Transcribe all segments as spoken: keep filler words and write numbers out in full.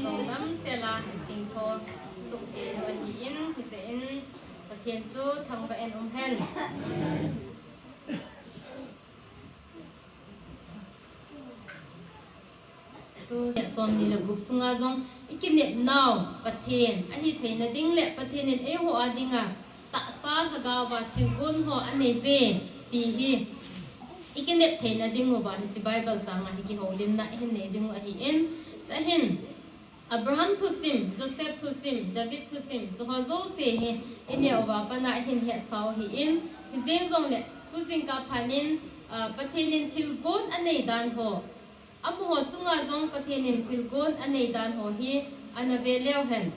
Songdam sela singtho sukte ahin, hijeh in Pathen chu thangvah in umhen. Tu somni le gup sunga jong ikinepnau Pathen ahi theina ding le Pathen in eiho a dinga tahsa lhagao va thilgon ho anei je ti hi ikinep theina ding uva hiche Bible chang a hi kihoulimna ihin nei ding u ahin, chahin Abraham thusim, Joseph thusim, David thusim, chuho jouse hi ineh uva pana ihin hetsah u ahin, hijeng jongle tu jingkah phat in, ah, Pathen in thilgon anei dan ho, amaho chunga jong Pathen in thilgon anei dan ho hi ana ve leu hen.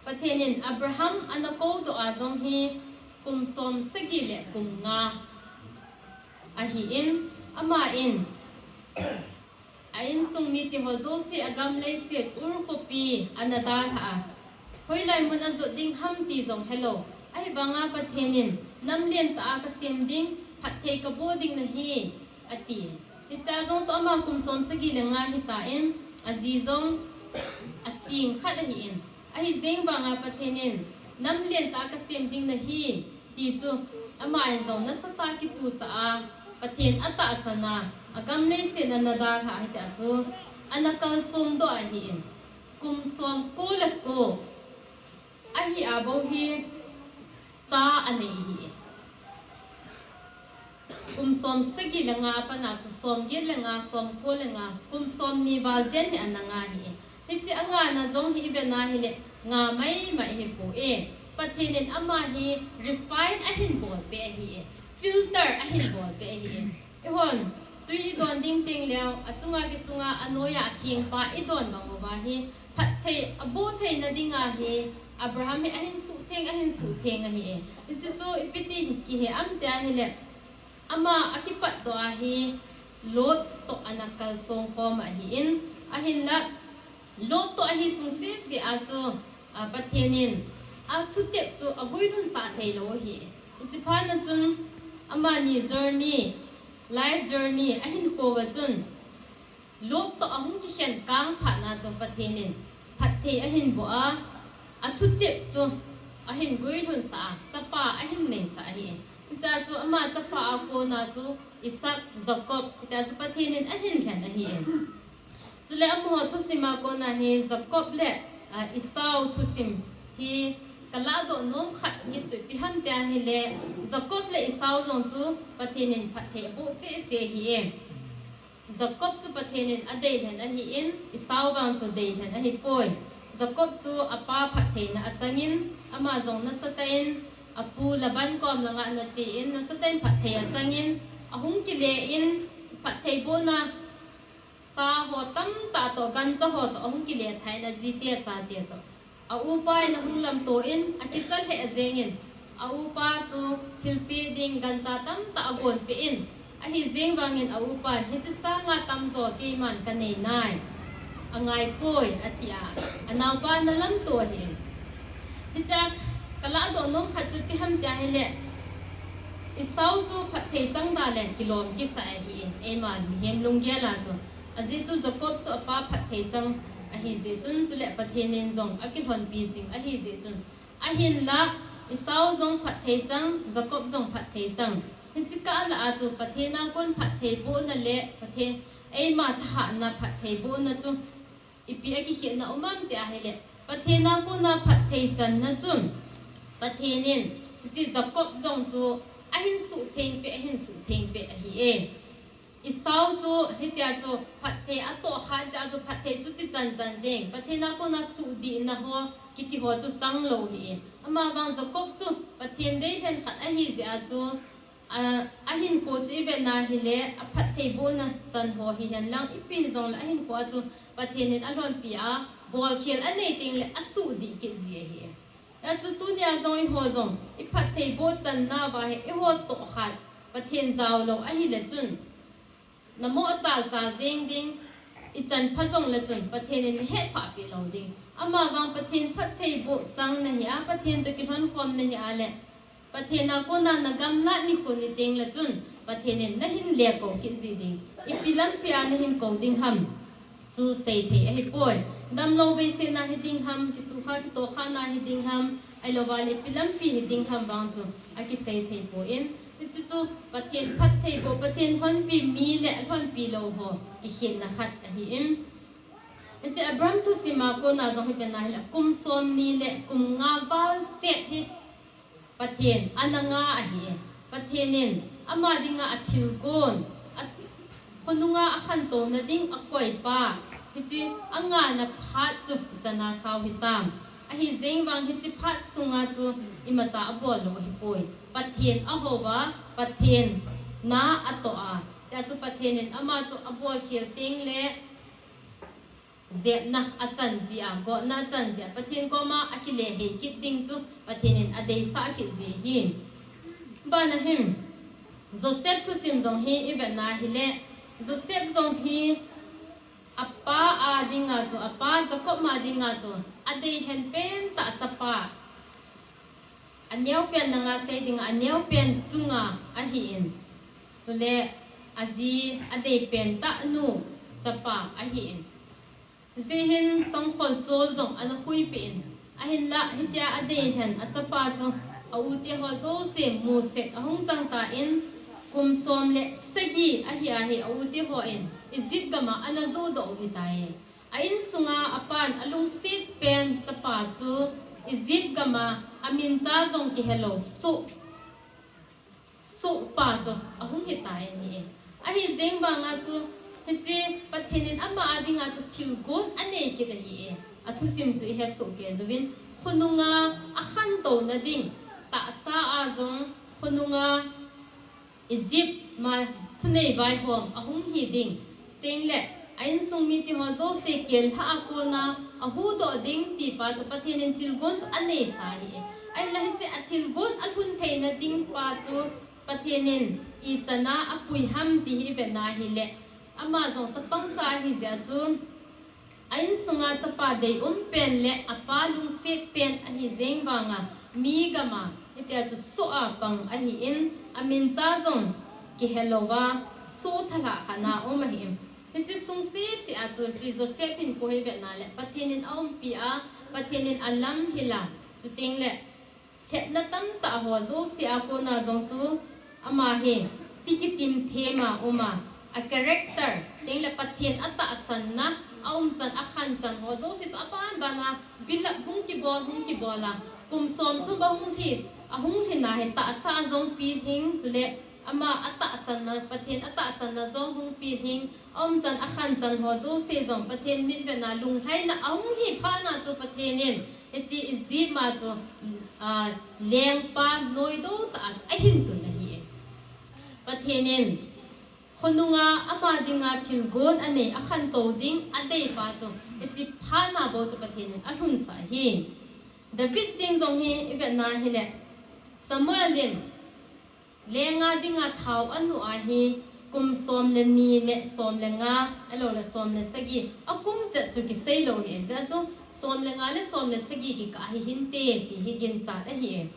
Pathen in Abraham ana koudoh a jong hi kum som sagi le kum nga ahin, ama in a insung mite ho jouse agam leiset Ur khopi ana dalhah a, hoilai mun ajot ding ham ti jong helou. Ahivanga Pathen in nam lentah a kasem ding phatthei kaboh ding nahi, ati. Hichea jong chu ama kum som sagi le nga hitan, aji jong aching khat ahin. Ahijeng vanga Pathen in nam lentah a kasem ding nahi ti chu ama in jong nasatah a kituchah a, Pathen atahsan a, agam leiset ana dalhah hitia chu ana kalsongdoh ahin. Kum somko le ko ahi a bou hi cha anei ahi. Kum som sagi le nga a pana chu somget le nga, somko le nga, kum somni val jen hi ana nga ahi. Hiche angana jong hi ivena hile nga maimai ahipoi. Pathen in ama hi refine ahin bolpeh ahi. Filter ahin bolpeh ahi. Eihon tui idon ding tengleu, achunga kisunga anoiya athengpa idon bang uva hi phatthei aboh theina dinga hi Abraham hi ahin suhtheng, ahin suhtheng ahi. Hiche chu ipi ti kihe am tia hile, ama akipatdoh a hi Lot toh ana kalsong khom ahin, ahinla Lot toh ahi sung sese a chu, a, Pathen in athutep chu aguilhunsah theilou ahi. Hiche phatna chun amani journey, life journey ahinkho uva chun Lot toh ahung kikhen kang phatna chu Pathen in phatthei ahin boh a, athutep chu ahin guilhunsah a, chapa ahin neisah ahi. Hichea chu ama chapa a kona chu Isaac, Jacob, hitia chu Pathen in ahin lhen ahi. Chule amaho thusim a kona hi Jacob le, ah, Esau thusim hi kalahdoh nom khat hi chu ipi ham tia hile, Jacob le Esau jong chu Pathen in phatthei aboh cheh cheh ahi. Jacob chu Pathen in adeilhen ahin, Esau vang chu deilhen ahipoi. Jacob chu apa phattheina achangin, ama jong nasatah in apu Laban kom langa ana chen, nasatah in phatthei achangin, ahung kile in, phatthei bohna sa ho tamtah toh, gancha ho toh ahung kile tha in, ajite achate toh. A upa in ahung lamto in, akicha lheh jengin, a upa chu thilpeh ding gancha tamtah agonpeh in, ahijeng vangin a upan, hiche sanga tamjo keiman kanei nai, angaipoi, atia, anaopa ana lamto ahi. Hichea kalahdoh nom khat chu ipi ham tia hile, Esau chu phatthei chang da le kilom kisa ahi, eima mihem lunggel a chu. Ajeh chu Jacob chu apa phatthei chang ahijeh chun, chule Pathen in jong akilhonpi jing ahijeh chun. Ahinla, Esau jong phatthei chang, Jacob jong phatthei chang. Hiche kah lah a chu Pathen a kon phatthei bohna le Pathen eima thahatna phatthei bohna chu ipi akikhelna um am tia hile, Pathen a kona phatthei channa chun Pathen in hiche Jacob jong chu ahin suhtheng peh, ahin suhtheng peh ahi e. Esau chu hitia chu phatthei atoh khat jeh a chu phatthei chu ti chanchan jeng, Pathen a kona suhdihna ho kiti ho chu changlou ahi e. Amavang Jacob chu Pathen deilhen khat ahijeh a chu, a, ahinkho chu ivena hile, aphatthei bohna chan ho hihen lang, ipi hijongle ahinkho a chu Pathen in alhonpi a, bolkhel anei tengle asuhdih kit ji ahi. Achu tunia jong eiho jong iphatthei boh channa uva hi eiho tohkhat Pathen jaolou ahile chun, namoh chalcha jeng ding, ichan pha jongle chun Pathen in nahetphah peh lou ding. Amavang Pathen phatthei boh chang nahi a, Pathen toh kilhonkhom nahi a le, Pathen a kona nagamlat nikho ni tengle chun, Pathen in nahin lekou kit ji ding, ipi lampi a nahin kou ding ham chu seithei ahipoi. Damlou veisetna hiding ham, kisukha kitohkhana hiding ham, ahilouva le ipi lampi hiding ham vang chu akiseithei poi. Hiche chu Pathen phattheiboh, Pathen lhonpi mi le alhonpi lou ho kikhenna khat ahi. Hiche Abraham thusim a kona jong hi vena hile kum somni le kum nga val set hi Pathen ana nga ahi. Pathen in ama dinga athilgon, khonunga akhantouna ding akoipa, hiche angana phat chu ichan a sao hitam. Ahijeng vang hiche phat sunga chu imacha abol lou ahipoi. Pathen ahouva, Pathen na atoh a, tia chu Pathen in ama chu abolkhel tengle jepna achan jia, gotna achan jia, Pathen koma akile hei kit ding chu Pathen in adeisah kit ji ahi. Bana hin, Joseph thusim jong hi ivena hile, Joseph jong hi apa a dinga chu, apa Jacob ma dinga chu adeihen pentah chapa, aneopen langa sei dinga aneopen chunga ahin, chule aji adei pentah nu chapa ahin. Hijeh hin sangkhol chol jong ana khuipeh in, ahinla hitia adeihen achapa chu aute ho jouse muset ahung changtan, kum som le sagi ahi ahi aute hon Egypt gama ana johdoh u hitai. A insunga apan alungset pen chapa chu Egypt gama amincha jong kihelou soh, sohpa chu ahung hitai ahi. Ahijeng vanga chu hiche Pathen in ama a dinga chu thilgon anei kit ahi. Athusim chu ihet soh kei jouvin, khonunga akhantouna ding tahsa a jong, khonunga Egypt ma thunei vaihom ahung hi ding, chutengle a insung mite ho jouse kellhah a kona ahuhdoh ding tipa chu Pathen in thilgon chu aneisa ahi. Ahinla hiche athilgon alhun theina ding pa chu Pathen in ichan a apui ham ti hi ivena hile, ama jong chapangcha ahijeh a chu a insunga chapa deium pen le apa lungset pen ahijeng vanga mi gama hitia chu soh a pang ahin, amincha jong kihelouva soh thalhah khat a um ahi. Hiche sung sese a chu hiche Joseph hinkho hi vetna le Pathen in aumpi a, Pathen in alamhil a, chutengle lhepna tamtah ho jouse a kona jong chu ama hi ti kitim them a um a, a character tengle Pathen atahsanna, aumchan akhanchan ho jouse chu aban bana build up hung kibol hung kibol a, kum somthum ahung lhi, ahung lhina hi tahsa a jong pilhing, chule ama atahsanna, Pathen atahsanna jong hung pilhing, aumchan akhanchan ho jouse jong Pathen mitvetna lunglhaina ahung hi phatna chu Pathen in hiche Egypt ma chu, ah, lengpa noidou tah a chu ahin tun ahi. Pathen in khonunga ama dinga thilgon anei, akhantou ding adeipa chu hiche phatna bou chu Pathen in alhunsah ahi. David jeng jong hi ivetna hile, Samuel in lenga dinga thao anu ahi, kum som le ni le som le nga, ahiloule som le sagi, akum chet chu kiseilou hi, ajeh chu som le nga le som le sagi kikah hi hinte ti hi ginchat ahi.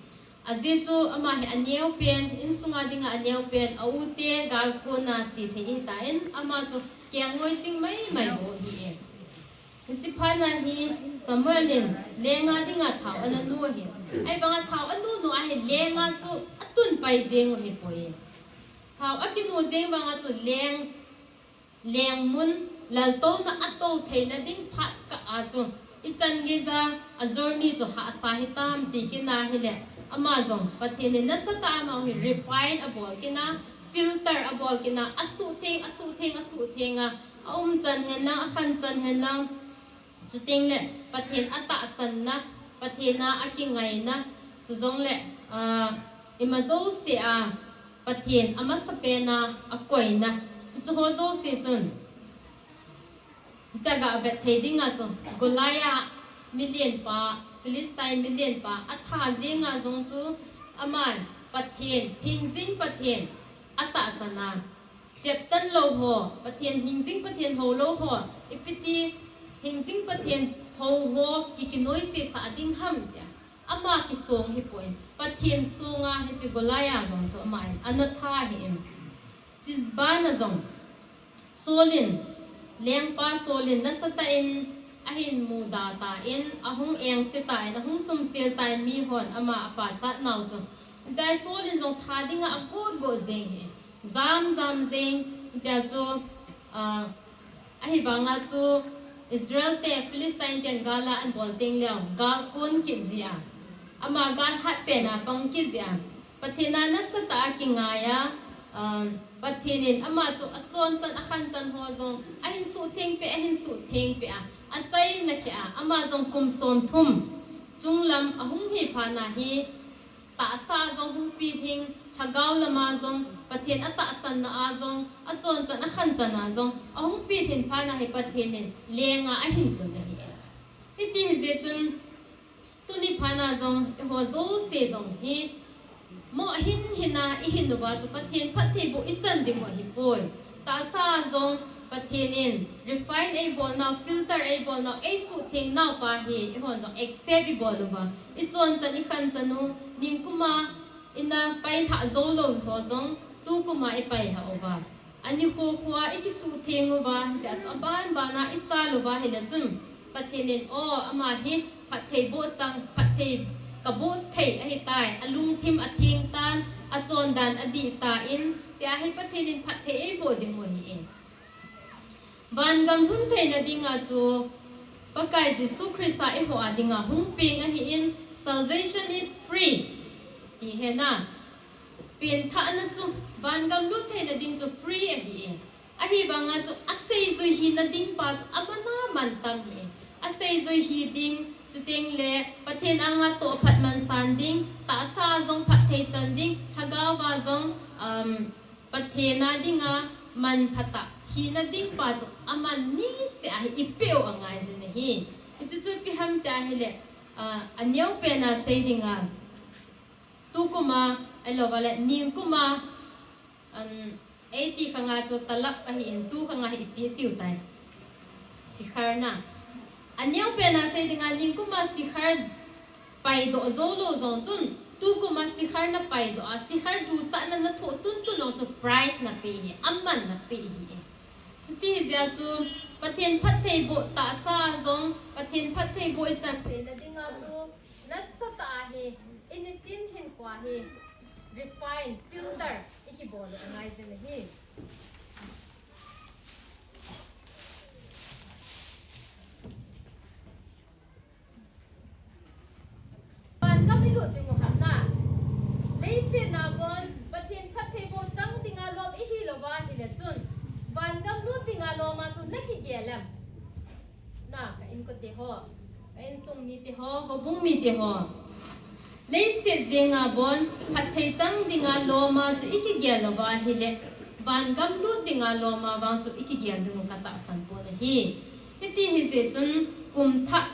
Ajeh chu ama hi aneopen, insunga dinga aneopen, aute gal kona che thei ahitan, ama chu kelngoi ching maimai bou ahi. Hiche phatna hi Samuel in lenga dinga thao ana nu ahi. Ahivanga thao anu nu ahi, lenga chu atunpai jeng u ahipoi. Thao akinu jeng vanga chu leng, lengmun, laltouna atou theina ding phat kah a chu ichan geija a journey chu hahsa hitam ti kit na hile, ama jong Pathen in nasatah a ama hi refine abol kit na, filter abol kit na, asuhtheng, asuhtheng, asuhtheng a, aumchan henlang, akhanchan henlang, chutengle Pathen atahsanna, Pathen a akingaina, chujongle, ah, ima jouse a Pathen amasapen a akoina, hicheho jouse chun hiche ga vet thei dinga chu Goliath milenpa, Philistine milenpa atha jenga jong chu aman Pathen, hingjing Pathen atahsan a, cheptan lou ho, Pathen hingjing Pathen houlou ho, ipiti hingjing Pathen hou ho ki, kinoisesah ding ham tia ama kisong hipoi. Pathen songa hiche Goliath jong chu aman ana tha ahi. Bana jong, Saul in, lengpa Saul in nasatah in ahin muda tan, ahung engse tan, ahung sumsel tan, mihon ama apachat nau chu. Hijeh a Saul in jong tha dinga agotgot jeng hi. Jam jam jeng, tia chu, ah, ahivanga chu Israel te Philistine ten gal a anbol teng leh, gal kon kit jeh a, ama gal hat pen a pang kit jeh a, Pathen a nasatah a kingai a, ah, Pathen in ama chu achonchan akhanchan ho jong ahin suhtheng peh, ahin suhtheng peh a, achaina kheh a, ama jong kum somthum chunglam ahung hi phat a hi, tahsa jong hung pilhing, lhagao lama jong, Pathen atahsanna a jong, achonchan akhanchan a jong ahung pilhing phat a hi Pathen in lenga ahin tun ahi. Hiti hijeh chun, tuni phat a jong eiho jouse jong hi, moh hin hin a ihin uva chu Pathen phattheiboh ichan ding u ahipoi. Tahsa jong Pathen in refine eibolnau, filter eibolnau, eisuhtheng nau pa hi eihon jong accept ibol uva, ichonchan ikhanchan u, ningkuma ina pailhah joulou ho jong tukum a ipailhah uva, anikho kho a ikisuhtheng uva, tia chu aban ban a ichal uva ahile chun, Pathen in, o, ama hi phattheiboh chang, phatthei kaboh thei ahitai, alungthim atheng tan, achondan adih tan, tia hi Pathen in phatthei eiboh ding u ahi e. Vangam lhun theina dinga chu Pakai Jesu Christa eiho a dinga hung peng ahin, salvation is free, ti hena. Penthahna chu, vangam lut theina ding chu free ahi e. Ahivanga chu aseijui hina ding pa chu aman aman tam hi e. Aseijui hi ding, chutengle Pathen anga tohphat mansan ding, tahsa a jong phatthei chan ding, lhagao a jong, um, Pathen a dinga manphatah hina ding pa chu aman niseh a hi ipeh u angai jin ahi. Hichu chu ipi ham tia ahile, ah, aneopen a sei dinga, tukum a, ahilouva le ningkum a, um, eiti khanga chu talap ahin, tu khanga hi ipi tiu tai, sikhar na. Aneopen a sei dinga, ningkum a sikhar paidoh joulou jong chun, tukum a sikhar napaidoh a, sikhar duchatna nathoh tuntun jong chu prize napeh hi, aman napeh hi e. Hiti hijeh a chu, Pathen phattheiboh tahsa a jong, Pathen phattheiboh ichan theina dinga chu, nasatah a hi, initin hinkho a hi, refine, filter ikibol u angai jin ahi. Vangam ilut ding u ham na. Leiset a bon, Pathen phattheiboh chang dinga lom ihi louva ahile chun, vangam lut dinga lom a chu nakigel em? Na, ka inkote ho, ka insung mite ho, houbung mite ho. Leiset jenga bon, phatthei chang dinga lom a chu ikigel louva ahile, vangam lut dinga lom a vang chu ikigel ding u katahsan pon ahi. Hiti hijeh chun, kum thah,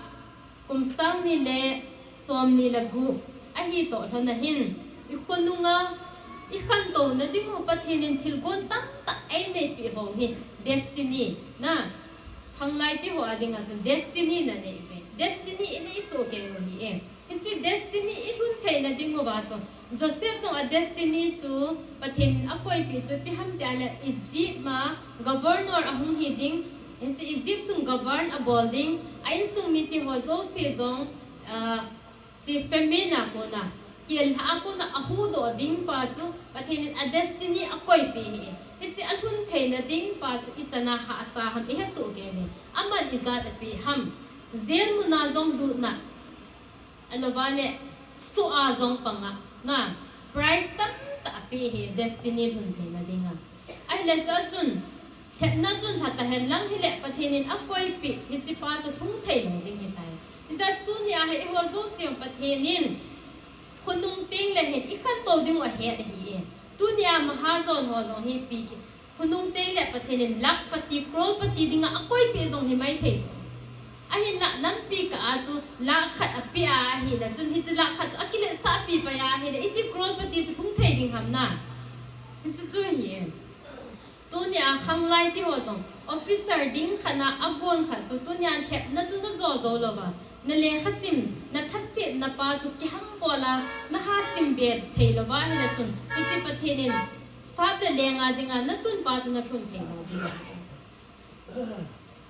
kum sang ni le som ni le gup ahi toh lhon a hin, ikhonunga ikhantouna ding u Pathen in thilgon tamtah eineipeh ho hi, destiny na. Khanglai teho a dinga chun destiny nanei uve. Destiny inei soh kei u ahi e. Hiche destiny ilhun theina ding uva chu, Joseph jong a destiny chu Pathen in akoipeh chu ipi ham tia ahile, Egypt ma governor ahung hi ding, hiche Egypt sung govern abol ding, a insung mite ho jouse jong, ah, hiche famine a kona, kihei lhah a kona ahuhdoh ding pa chu Pathen in a destiny akoipeh ahi. Hiche alhun theina ding pa chu ichan a hahsa ham ihesoh kei uve. Aman ijat apeh ham? Jail mun a jong lutna, ahilouva le soh a jong pang a, na, prize tamtah apeh ahi destiny lhun theina dinga. Ahile chun, lhepna chun lha tahen lang hile Pathen in akoipeh hiche pa chu lhung theilou ding ahitai. Hijeh a tunia hi eiho jouse Pathen in khonung tengle hin ikhantou ding u ahet ahi e. Tunia mahajon ho jong hi pi ki, khonung tengle Pathen in lakhpati, crorepati dinga akoipeh jong himai thei chu. Ahinla lampi kah a chu lakh khat apeh a ahile chun hiche lakh khat chu akiletsahpi pai a ahile iti crorepati chu lhung thei ding ham na. Hichu chu ahi e. Tunia khanglai teho jong officer ding khat na agon khat chu tunia lhepna chu najo jou louva, nalekha sim, nathasetna pa chu kihambol a naha sim be theilouva ahile chun, hiche Pathen in Sap le leng a dinga natun pa chu nalhun thei lou ding.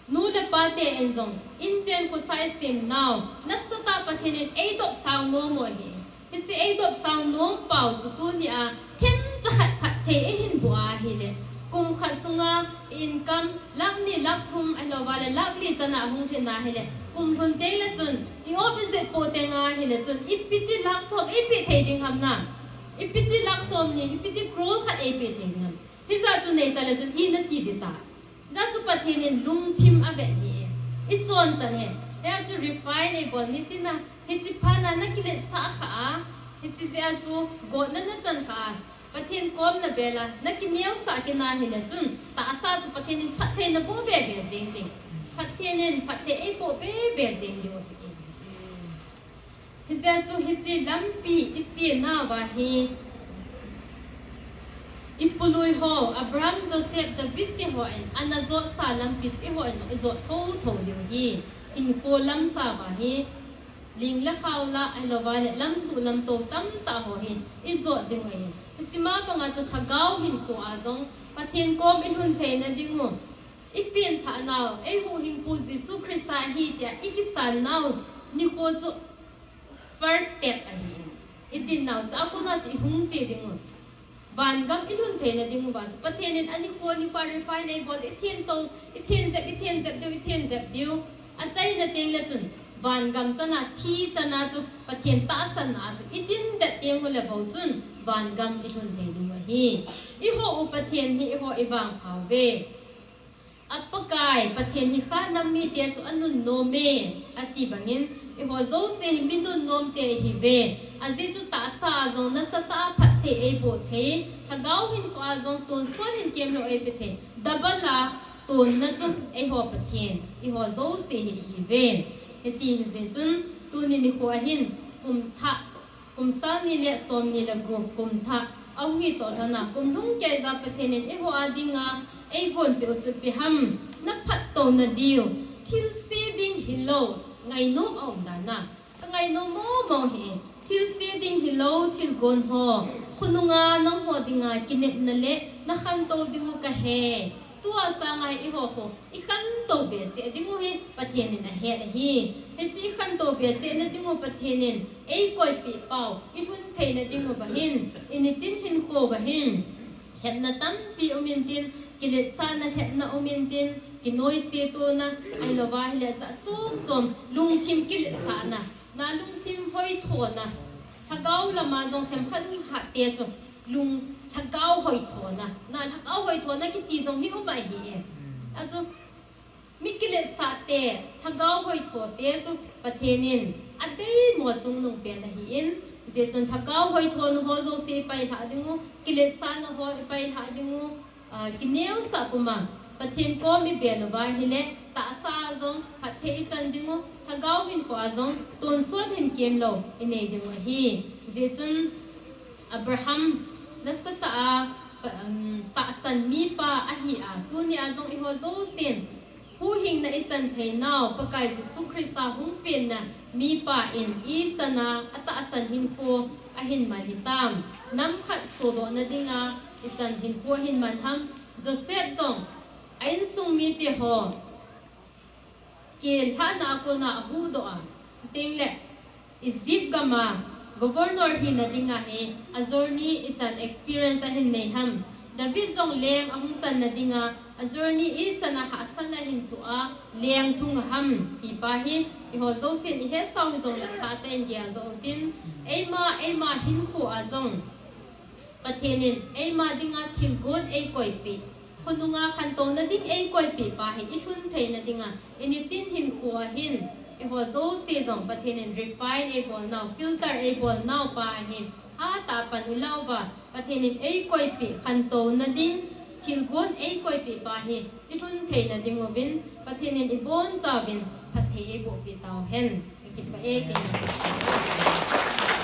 Nu le pa ten jong, inchen khosa isem nau, nasatah Pathen in eidop sang nom u ahi. Hiche eidop sang nom pau chu tunia, themcha khat phatthei eihin boh a ahile, kum khat sunga income lakh ni lakh thum ahilouva le lakh li chana ahung lhin ahile, kum lhun teng le chun, i-op ijet poh teng ahile chun, ipi ti lakh som eipeh thei ding ham na. Ipi ti lakh som ni, ipi ti crore khat eipeh thei ding ham. Hijeh chun neita le chun ina ti ding ta. Hijeh chun Pathen in lungthim avet ahi. Ichon chan ahi. Hijeh chun refine eibol ni tina, hiche phat na nakiletsah kha a, hiche jeh a chu gotna nachan kha a, Pathen kom nabel a, nakineosah kit na ahile chun, tahsa chu Pathen in phatthei naboh bebe jeng ding. Pathen in phatthei eiboh bebe jeng diu ahi. Hijeh chun hiche lampi ichenauva hi, ipului ho, Abraham, Joseph, David te hon ana jotsa lampi chu eihon jong ijot thotho diu ahi. Hinkho lamsauva hi, ling le khao lah ahilouva le lamsuh lamtou tamtah ho hi ijot diu ahi. Hiche ma banga chu lhagao hinkho a jong Pathen kom ilhun theina diu, ipengthah nau, eihuhhingpu Jesu Christa ahi tia ikisan nau nikho chu first step ahi. Idin nau chu akona chu ihung che diu. Vangam ilhun theina diuva chu Pathen in anikho nikho a refine eibol, ithen to, ithen jep, ithen jep diu, ithen jep diu. Achaina teng le chun, vangam chana, thi chana chu Pathen tahsanna chu idin det teng ule bou chun, vangam ilhun thei diu ahi. Eiho u Pathen hi eiho ivangpha uve. A Pakai, Pathen hi kha nam mite chu anunnom e, ati bangin, eiho jouse hi mi nunnom te ihiuve. Ajeh chu tahsa a jong nasatah a phatthei eiboh thei, lhagao hinkho a jong tonsot hinkemlou eipe thei, double a tonna chu eiho Pathen, eiho jouse hi ihiuve. Hiti hijeh chun, tuni nikho ahin, kum thah, kum sang ni le som ni le gup kum thah ahung hi toh lhona, kum lhung keiya Pathen in eiho a dinga eigonpeh u chu ipi ham, naphattouna diu, thilse ding hilou, ngainom aum dan a, kangainom mong mong hi, thilse ding hilou, thilgon ho, khonunga nangho dinga kinepna le nakhantou diu kahe. Tua sanga hi eiho khu ikhantou be cheh diu hi Pathen in ahet ahi. Hiche ikhantou be chehna diu Pathen in eikoipeh pau, ilhun theina diuva hin, initin hinkho uva hin, lhepna tampi um intin, kiletsahna lhepna um intin, kinoise tona, ahilouva hile jat chom chom, lungthim kiletsahna, na lungthim hoithona, lhagao lama jong themkhat hat te chu, lung lhagao hoithona, na lhagao hoithona kiti jong hi um ahi e. Achu, mi kiletsah te, lhagao hoitho te chu Pathen in adeimo chungnung pen ahin, hijeh chun lhagao hoithona ho jouse ipailhah diu, kiletsahna ho ipailhah diu, ah, kineosah puma Pathen kom ibel uva hile, tahsa a jong phatthei ichan diu, lhagao hinkho a jong tonsot hinkemlou inei diu ahi. Hijeh chun Abraham nasatah a, pa-, um, tahsan mipa ahi a, tunia jong eiho jousen huhhingna ichan theinau, Pakai Jesu Christa hung penna mipa in ichan a atahsan hinkho ahin man hitam. Nam khat sodohna dinga ichan hinkho ahin man ham. Joseph jong a insung mite ho kelhahna a kona ahuhdoh a, chuteng le Egypt gam a governor hina dinga hi a journey ichan experience ahin nei ham. David jong leng ahung channa dinga a journey ichan a hahsatna ahin thoh a, leng lhung a ham ti pa hi eiho jousen ihetsau hijongle athahtah in geldoh utin, eima, eima hinkho a jong Pathen in eima dinga thilgon eikoipeh, khonunga khantouna ding eikoipeh pa hi ilhun theina dinga, initin hinkho a hin, eiho jouse jong Pathen in refine eibolnau, filter eibolnau pa hi hatah a pan ilah uva, Pathen in eikoipeh, khantouna ding thilgon eikoipeh pa hi ilhun theina diuvin, Pathen in ibonchauvin phatthei eibohpeh tauhen. Kakipah e, kei